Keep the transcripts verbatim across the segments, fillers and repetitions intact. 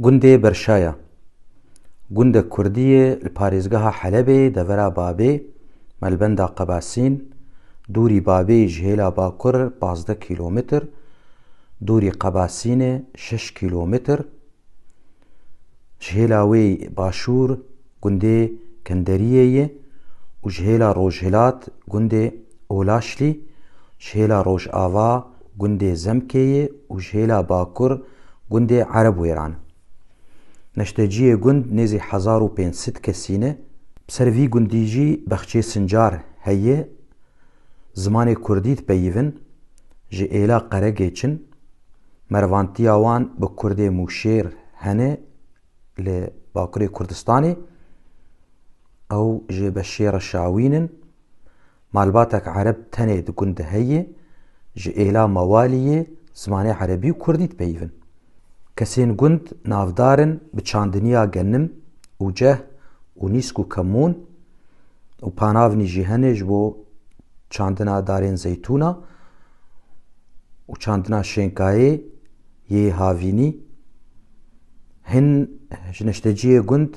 Gundê Berşaya. Gundek kurdî ye li parêzgeha Helebê, devera Babê, melbenda Qebasîn, dûrî Babê ji hêla bakur pazdeh kîlometr, dûrî Qebasînê şeş kîlometr. Ji hêla wê başûr gundê Kenderiyê ye û ji hêla rojhilat gundê Olaşlî, ji hêla rojava gundê Zemkê ye û ji hêla bakur gundê Erebwêran. Neşteciyê gund nêzî hezar û pênc sed kesî ne. Bi ser vî gundî jî bexçê Sincar heye. Zimanê kurdî dipeyivin, ji êla Qeregê çin. Mervantiya wan bi kurdê Mûşêr hene li Bakurê Kurdistanê. Ew ji Beşêra Şawîn in. Malbatek Ereb tenê di gund de heye. Ji êla Mewaliyê zimanê Erebî û kurdî dipeyivin. Kesên gund navdar in bi çandiniya genim û ceh û nîsk û kemûn û panavnî jî hene ji bo çandina darên zeytûna û çandina şênkayê yê havînî. Hin ji neşteciyê gund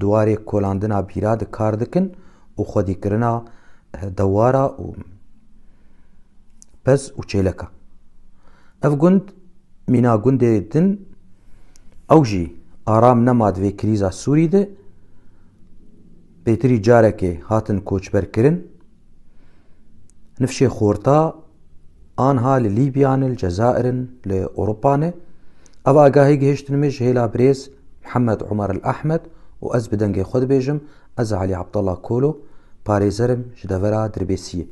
di warê kolandina bîra de kar dikin û xwedîkirina dewara û pez û çêleka. Ev gund mîna gundê din, ew jî aram nema di vê krîza Sûrî de. Pêtirî carekê hatin koçberkirin. Nifşê xorta anha li Lîbya ne, li Cezayir in, li Ewropa ne. Ev agahî gihiştin min ji hêla birêz Mihemed Omer El Ehmed û ez bi dengê xwe dibêjim, ez Elî Abdullah Kolo, parêzer im ji devera Dirbêsiyê.